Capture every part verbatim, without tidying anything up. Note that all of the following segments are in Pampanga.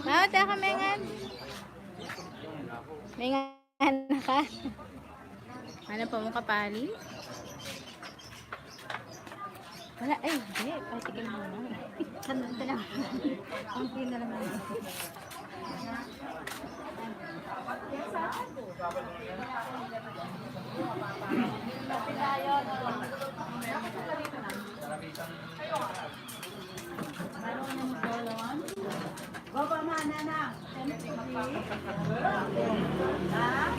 Mau, teka, mengan. Mengan na ka. Ano pa mo kapali? Wala, ay, hindi. Patikin mo na. Ano, ito na. Ang pinalaman. Baba, mana na. Ha?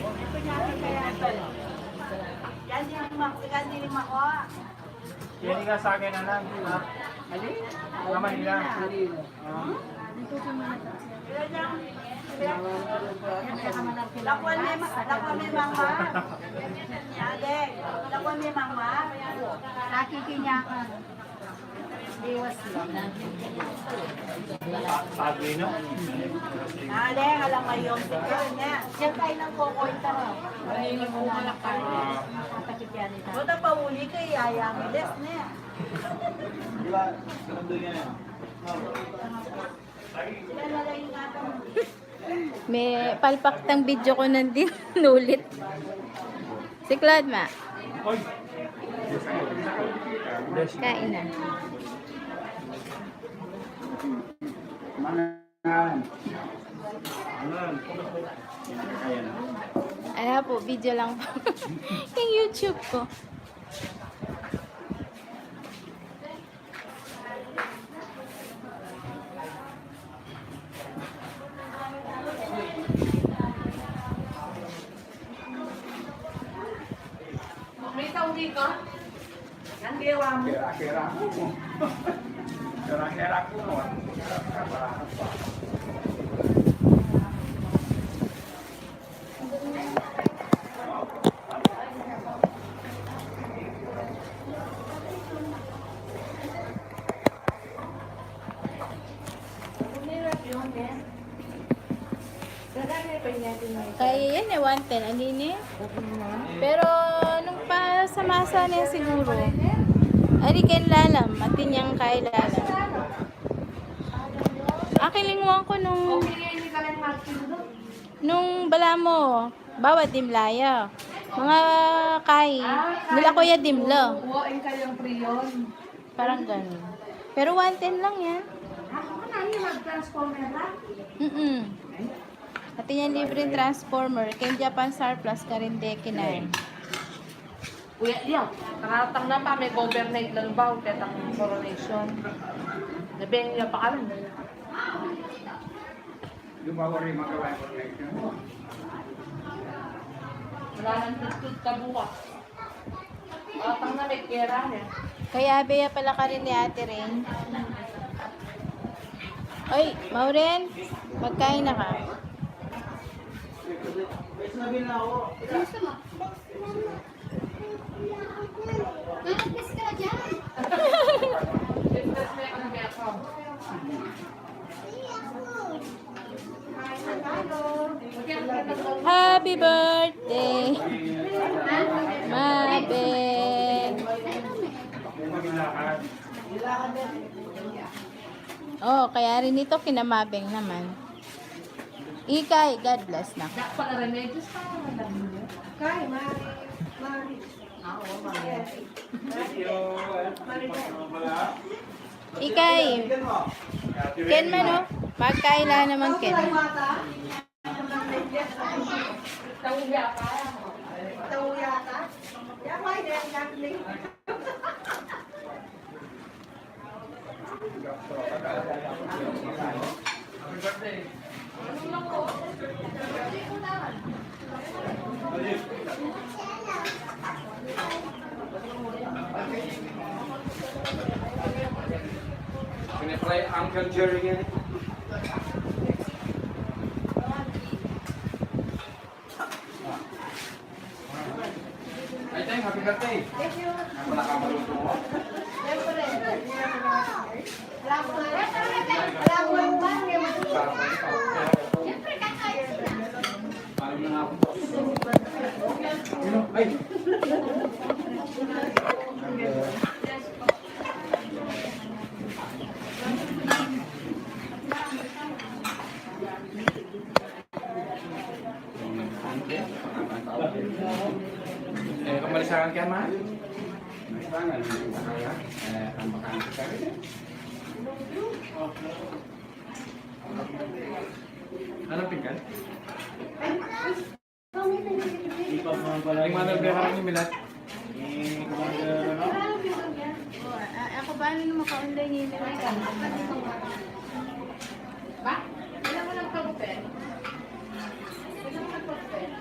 Yan, di mo, yan, di mo. Yan nga sa akin, anak. Ha? Mama, hindi na. Lakwan me ma-, lakwan me mama. Ade, lakwan me mama. Nakikinya ka. Iwas lang. Pagi, no? Ade, alam mo yung secret niya. Diyan tayo ng kukuha ito. Ay, yung kumalak tayo. Takit yan ito. Buta pa uli kay Yaya, ang ilis niya. Me palpak tang video ku nandin, nulit. Si Claude, ma. Kain na. Ala pu, video lang pu. Yung YouTube ku. May tauli ka? Ang gawa mo? Kera-kera ku mu. Kera-kera ku mu. Kaya yan e, one ten, ali ne. Pero nung pa sa masa ne siguru, ali ken lalam, atin yang kailalam. Akin lingwan ku nung, nung bala mo, bawa dimla ya. Mga kai, nila kuya dimla. Parang ganun. Pero one ten lang yan. Mm-mm. Atin yang libreng transformer. Ken Japan surplus, karin de kinain. Kuya, iya. Taratang na pa, me-overnight lang ba? Petang coronation. Nabeng niya pa kami. Yung bawal rin magawa yung coronation. Wala nang tutut ka bukas. Taratang na, me-kera ne. Kaya be ya pala karin ni Ate Rain. Oy, Maureen, magkain na ka. Happy birthday, Mabeng. Oh, kaya rin ito, kina Mabeng naman. Ikay, God bless na. Kay, Mari, Mari. Ikay. Ken man, o. Pagkaila naman ken. Can I play Uncle Jerry again? Ay, Teng, happy birthday. Thank you. Wala ka maluto mo? Siyempre. Parang na nga ako. Ay! Saan ka, ma? May pangalan ng kaya, eh, ang bakansa ka rin, eh. Anong pinggan? Yung manang biyahe ni Milat. Ni Commander, ano? O, a-, ako ba, ano naman, kaunday ni Milat? Ba? Kailan mo nagpa-open? Kailan mo nagpa-open?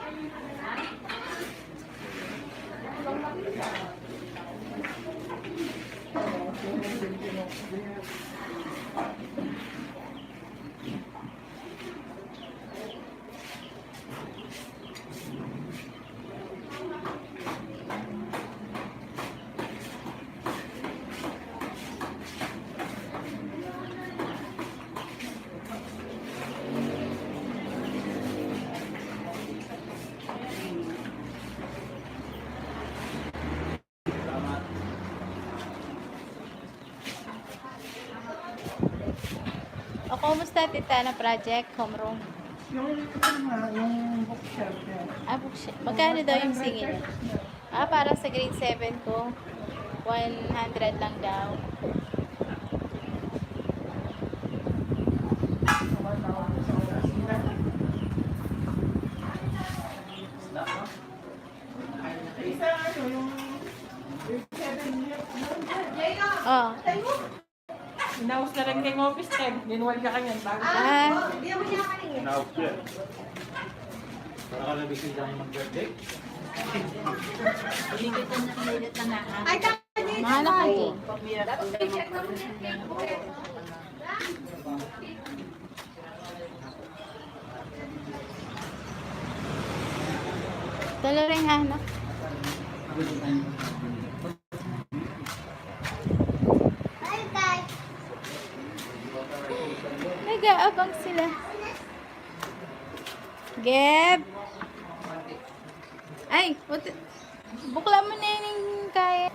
O, kumusta, tita, na project, homeroom? Yung, ano nga, yung bookshelf yan. Ah, bookshelf. Magkano daw yung singil? One hundred pesos na. Ah, para sa grade seven ko, one hundred lang daw. One hour sa opisina. Isa, ano, yung, yung seven years, no? O. Inaus na rin keng office time. Minuwal ka kanyan bago. Ah. Inaus yan. Para ka nabisita yung mag-birthday. Ay, tama din. Mahal na kayo. Talaring anak. Nag-aabang sila. Geb. Ay, what? Bukla mo na yun yung kaya.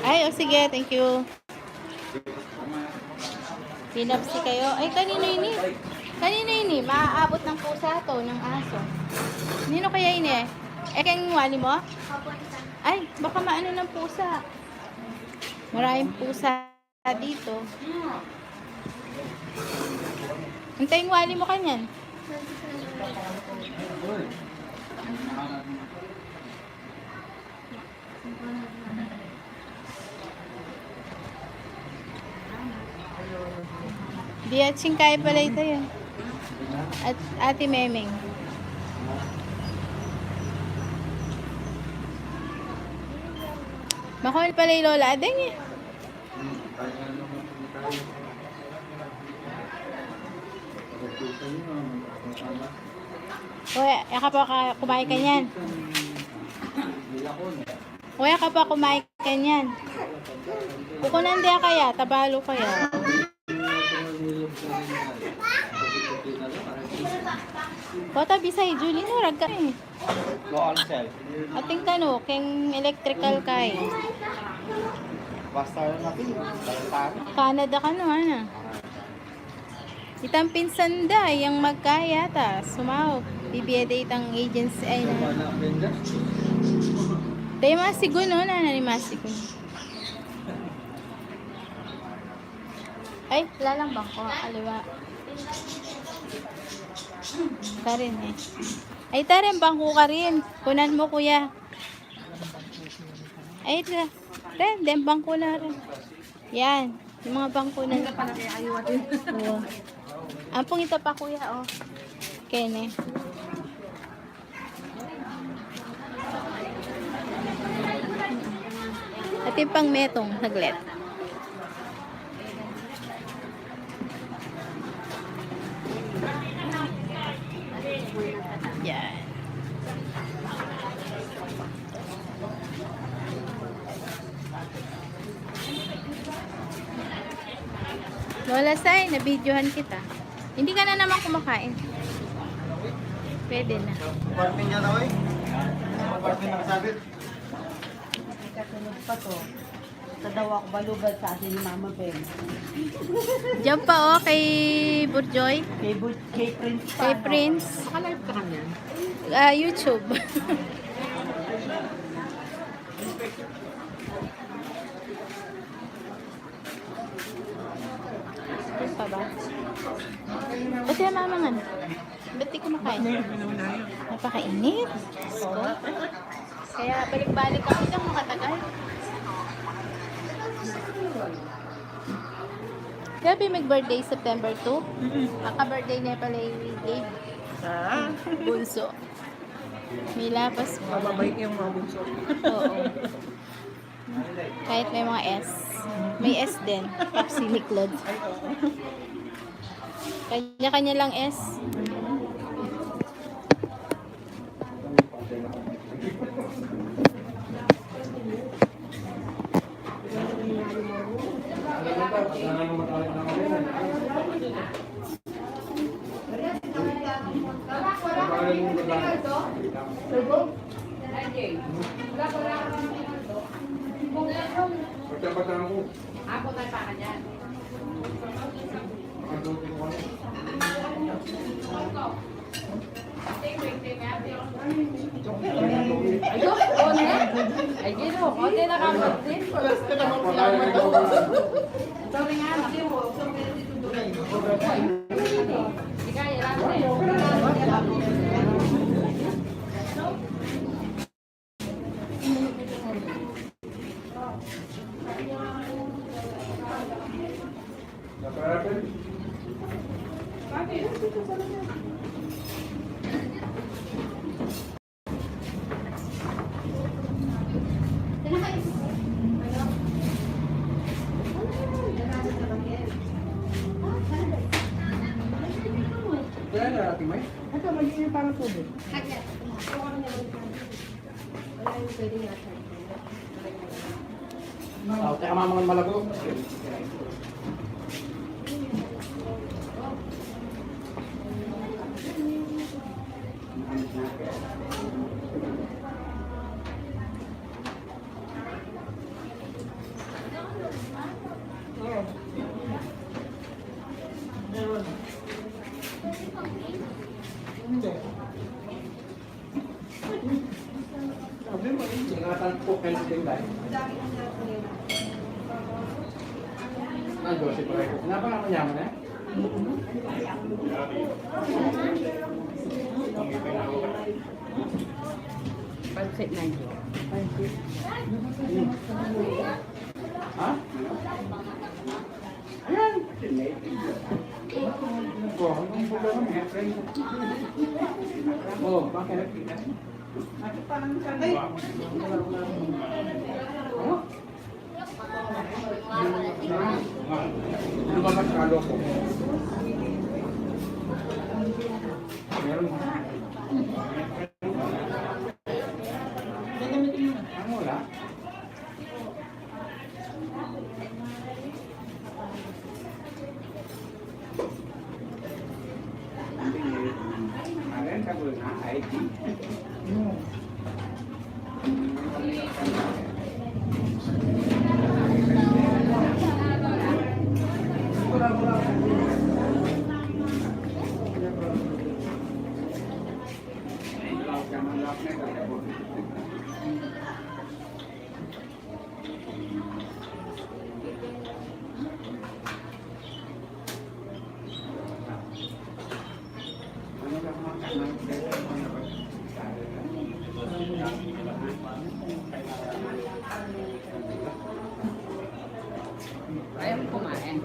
Ay, o sige, thank you. Pinapsi kayo. Ay, kanino ini? Kanino ini? Maaabot ng pusa to, ng aso. Nino kaya ini? E keng wali mo? Ay, baka maano ng pusa. Maraming pusa dito. Antayin, wali mo kanyan. Di, atsing kaya pala ito yun. At Ate Memeng. Makon pala yung Lola Adeng eh. Uy, e ka pa ka-, kumain kanyan. Uy, e ka pa kumain kanyan. Kukunan dia kaya, tabalo kaya. Kota bisay Julie, no, ragka eh. Go on, sir. Atin kanu, keng electrical kay. Basta na pin, Canada ka, no, ana? Itang pinsan da, yang magkaya ta, sumau. Bibie da itang agency, ay, na. Tayo masigun, no? Nana ni masigun. Ay, lalang bangko, aliwa. Karin, eh. Ay, tarin bangko, Karin. Kunan mo, kuya. Ay, ito. Ren, den bangko na rin. Yan. Yung mga bangko na. Ang pala kaya ayaw atin. Oo. Ampong ita pa, kuya, oh. Kene. Atin pang metong, saglit. Yan. Lola Sai, nabidyohan kita. Hindi ka na naman kumakain. Pwede na. Parte niya na, oy. Parte ng sabit. May kasunod pa to. Sa daw ako balugan sa atin ni Mama Ben. Diyan pa, oh, kay Burjoy. Kay Bu-, kay Prince pa, kay no? Prince. Naka-live ka kanyan? Ah, YouTube. Ano pa ba? Pati ang mama nga. Ba't di kumakain? Napakainit. Diyos ko. Kaya balik-balik kami ng makatagal. Grabe, mag-birthday September two. Mm-mm. Kaka-birthday niya pala yung Gabe. Ah. Bunso. May lapas pa. Mababait yung mga bunso. Oo. Kahit may mga S. May S din. Pepsi ni Claude. Kanya-kanya lang S. Ay, Diyos ko, ne? Ay, Diyos ko, konti na ka, konti. Sorry nga, naku. Sige, ilante. Ito, magiging parang tubig. Oh, teka, mamangan malago. Ingatan ko kayo sa tindahan. Ang Joseph Pareho. Nga ba nga manyaman, eh? Pansit na yun. Ha? Ayan. Oh, anong problema mo? Oh, bakit? Ay. Lumabas ka, loko. Meron. Ang wala. Ayaw mo kumain.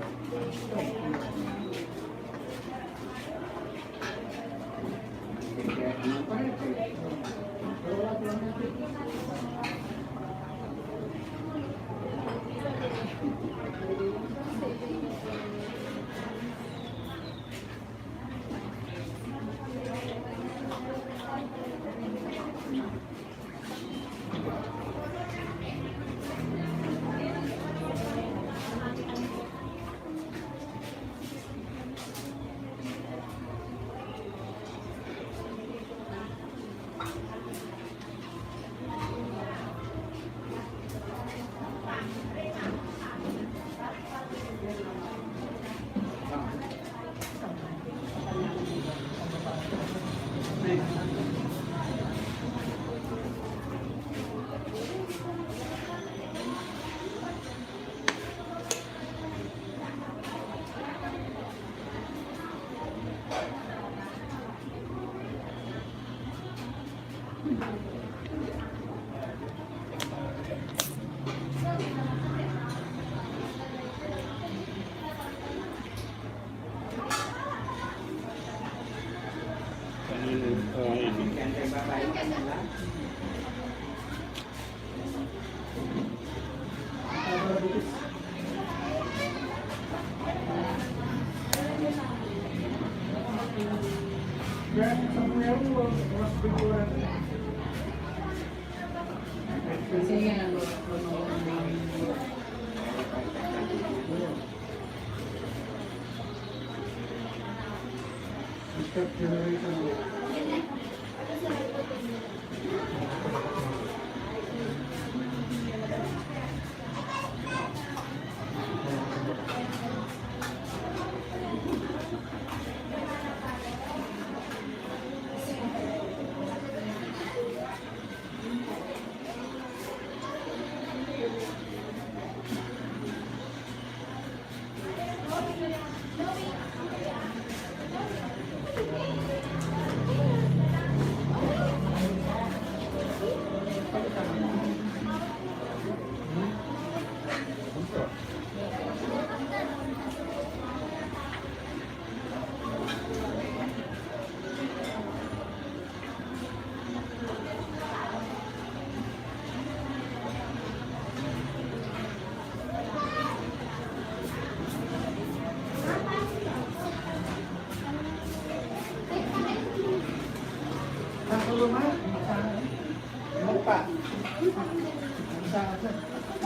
Ano pa? Ano pa?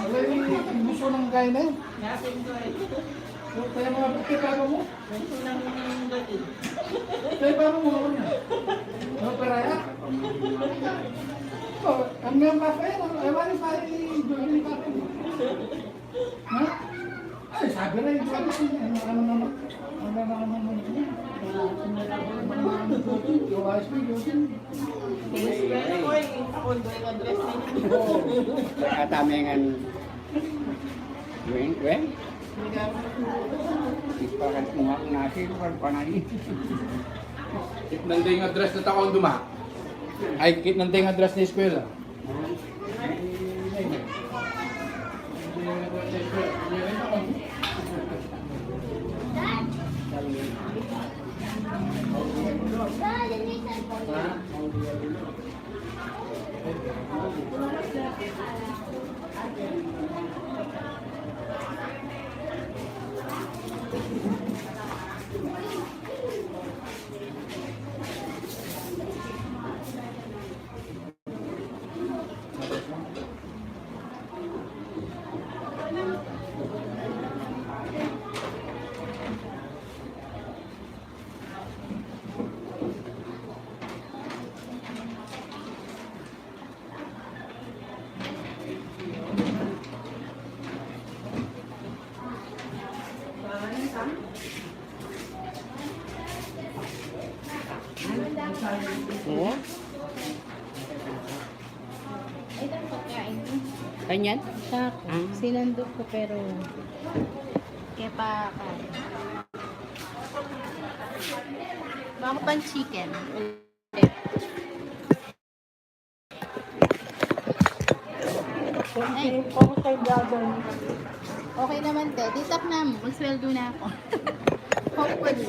Wala, yung gusto ng kain na yun. Nasin ko eh. Yung kaya mga pagkakaba mo? Yung unang gabi. Kaya ba mo muna? Ano, para ya? Oh, ang nga pa pa yun, ano? Ay, wala pa rin, hindi pa rin. Ha? Ay, sabi na yung sabi ko, ano, ano naman? Ano naman naman yun? Yung ayos mo, yun. Pero ko, eh, ako, yung address na yun. Oo. Katamengan. Wen, wen? Ipakat mo nga kung nasi, lugar pa na yun. Kitnan da yung address na taon duma. Ay, kitnan da yung address na eskwela. Hmm? Ito ang pagkain ko. Ganyan? Taco. Ah. Sinandok ko pero kaya pa kain. Baka pang chicken. Ay. Konti pa ko kay Dadang. Okay naman, te. Ditak na mo. Magsweldo na ako. Hopefully.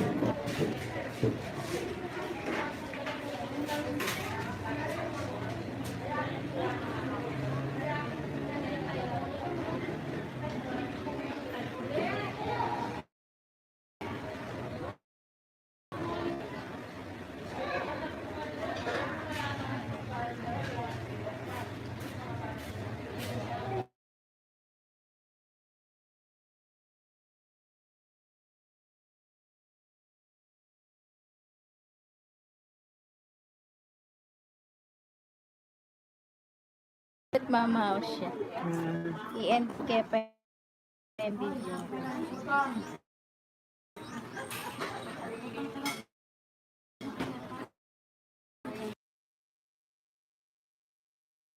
At mamaw siya. Ah. I-end ko pa yung video.